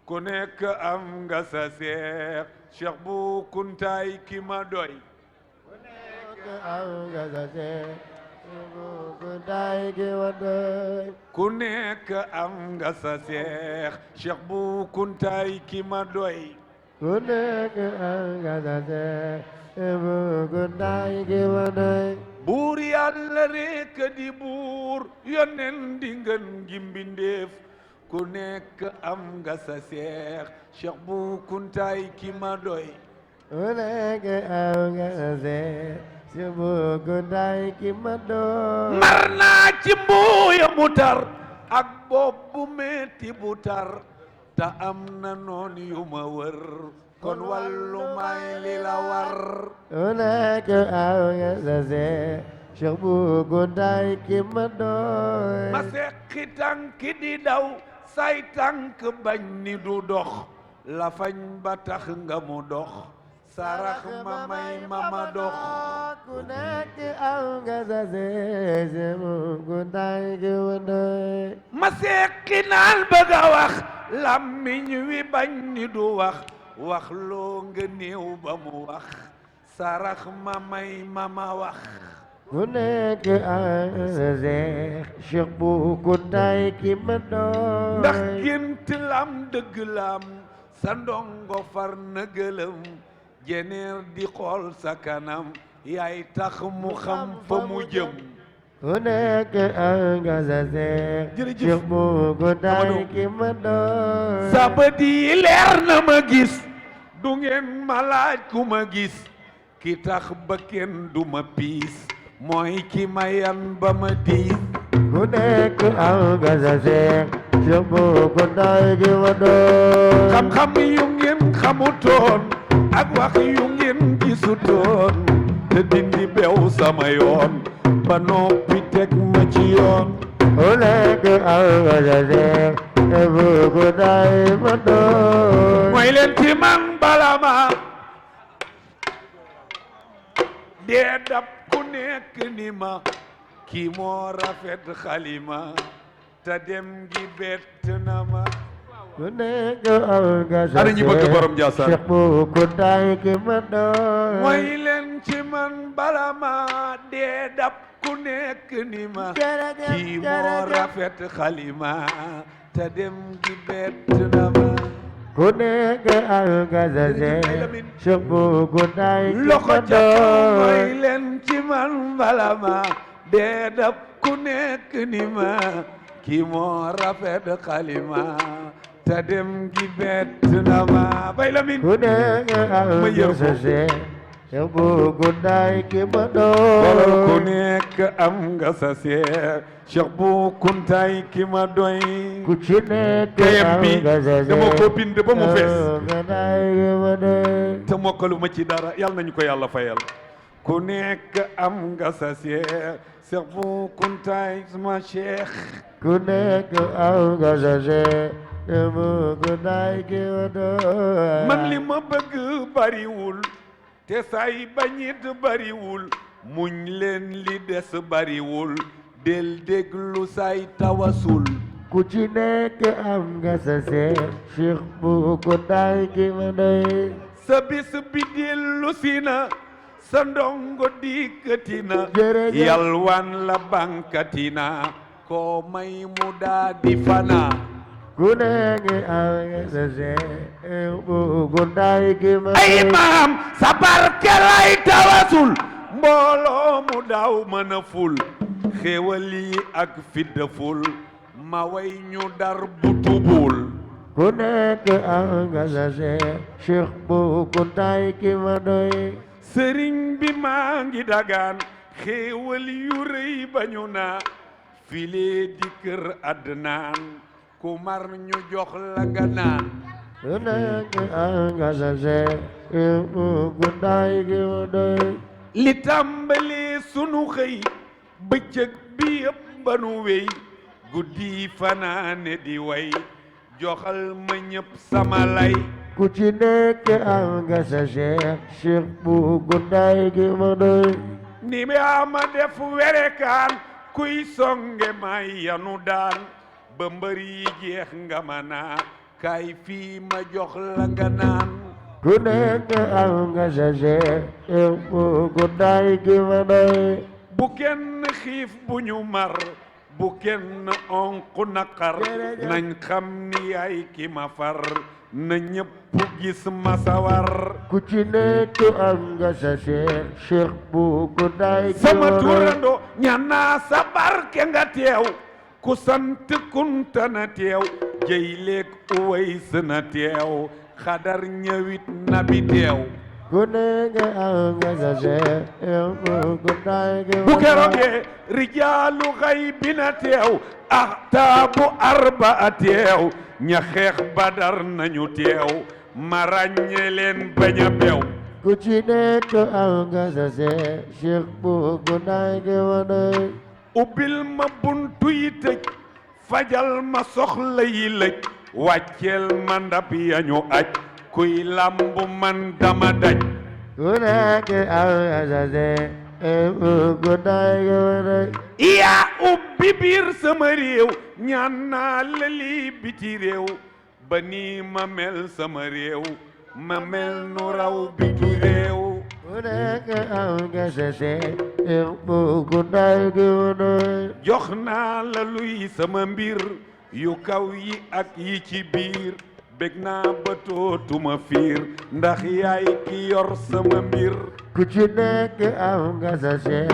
ku nekk am nga sa seex Cheikh Bu Kuntaay ki ma doy ku nekk am nga sa seex Cheikh Bu Kuntaay ki ma doy ku nekk am nga sa seex Cheikh Bu Kuntaay ki ma doy ku nekk am nga sa seex Cheikh Bu Kuntaay ki ma doy buur yàlla rekk di buur yonen di ngën gi mbindéef ku nekk am nga sa seex Cheikh Bu Kuntaay ki ma doy ku nekk am nga sa seex Cheikh Bu Kuntaay ki ma doy mar naa ci mbuuya bu tar ak bopp bu metti bu tar te am na noon yu ma wër kon wàllu may li la war ku nekk am nga sa seex Cheikh Bu Kuntaay ki ma doy ma seqi tànk di daw say tànk bañ ni du dox la fañ ba tax nga mu dox sarax ma may ma dox ku nekk am nga sa seex Cheikh Bu Kuntaay ki ma doy ma seqi naan bëgg a wax làmmiñ wi bañ ni du wax wax loo nga néew ba mu wax sarax ma may ma wax ku nekk am nga sa seex Cheikh Bu Kuntaay ki ma doy ndax gént lam dëgg lam sa ndongo far na gëlëm jeneer di xool sa kanam yaay tax mu xam fa mu jëm ku nekk am nga sa seex Cheikh Bu Kuntaay ki ma doy sa bët yi leer na ma gis du ngeen ma laaj ku ma gis ki tax ba kenn du ma piis mooy ki ma yan ba ma diis ku nekk am nga sa seex Cheikh Bu Kuntaay ki ma doy xam-xam yu ngeen xamutoon ak wax yu ngeen gisutoon te dindi bew sama yoon ba noppi teg ma ci yoon ku nekk am nga sa seex Cheikh Bu Kuntaay ki ma doy mooy leen ci man bala ma dee dab ku nekk ni ma kii moo rafet xalima te dem gi bett na ma ku nekk am nga sa ana ñi bëgg borom seex Njaasaan Cheikh Bu Kuntaay ki ma doy mooy leen ci man bala ma dee dab ku nekk ni ma kii moo rafet xalima te dem gi bett na ma ku nekk am nga sa seex Cheikh Bu Kuntaay ki ma loxo ca kaw mooy doy leen ci man bala ma dee dab ku nekk ni ma kii moo rafet xalima te dem gi bett na ma bay la min ku nekk am ma yër nga sa ko seex Cheikh Bu Kuntaay ki ma xoolal ku doy nekk am nga sa seex Cheikh Bu Kuntaay ki ma doy ku ci nekk kayam am bi nga sa seex dama ko bind ba mu fees Cheikh Bu Kuntaay ki ma doy te mokkalu ma ci dara yàlla nañu ko yàlla fayal ku nekk am nga sa seex Cheikh Bu Kuntaay sama cheikh ku nekk am nga sa seex Cheikh Bu Kuntaay ki ma doy man li ma bëgg bariwul te say bañit bariwul muñ leen li des bariwul del déglu say tawasul ku ci nekk am nga sa seex Cheikh Bu Kuntaay ki ma doy sa bis bi dellu si na sa ndongo dikkati na jërëjëf yalwaan la bankati na koo may mu daa di fana ku nekk am nga sa seex Cheikh Bu Kuntaay ki ma ay doy maam sa barke lay tawasul mbooloo mu daaw mën a ful xéewal yi ak fidda ful ma way ñu dar bu tubul ku nekk am nga sa seex Cheikh Bu Kuntaay ki ma doy sëriñ bi maa ngi dagaan xéewal yu rëy bañu naa file di kër àddinaan ku mar ñu jox la nga naan ku nekk am nga sa seex Cheikh Bu Kuntaay ki ma doy li tàmbali sunu xëy bëccëg bi yëpp ba nu wéy guddi fanaane di way joxal ma ñëpp sama lay ku ci nekk am nga sa seex Cheikh Bu Kuntaay ki ma doy ni yaa ma def werekaan kuy songe may yanu daan ba mbër yi jeex nga ma naa kay fii ma jox la nga naan ku nekk am nga sa seex bu guddaay gi ma doy bu kenn xiif bu ñu mar bu kenn onq naqar nañ xam ni yaay ki ma far na ñëpp gis ma sawar ku ci nekk am nga sa seex bu guddaay gi ma sama doy turando ñaan naa sa barke nga teew ku sant kunta na teew jëy leeg uways na teew xadar ñëwit nabi teew ku nekk am nga sa seex bu guddaay gi ma doy bu keroogee rijaalu xay bi na teew axtaabu arba a teew ña xeex badar nañu teew ma ràññe leen bañ a bew ku ci nekk am nga sa seex bu guddaay gi ma doy ubbil ma buntu yi tëj fajal ma soxla yi lëj wàcceel ma ndab yañu aj kuy lamb man dama daj ku nekk am nga sa seex bu guddaay gi ma doy yaa ubbi biir sama réew ñaan naa la lii biti réew ba nii ma mel sama réew ma mel nu raw bitu réew ku nekk am nga sa seex bu guddaay gi ma doy jox naa la luy sama mbir yu kaw yi ak yi ci biir bég naa ba tootuma fiir ndax yaay ki yor sama mbir ku ci nekk am nga sa seex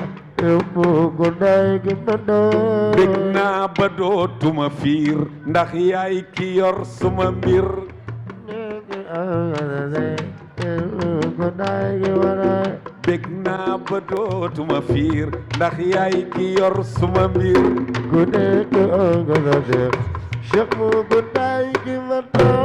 bu guddaay gi ma doy bég naa ba dootuma fiir ndax yaay ki yor sama mbir bég naa ba dootuma fiir ndax yaay ki yor suma mbir ku nekk am nga sa seex bu guddaay gi ma doy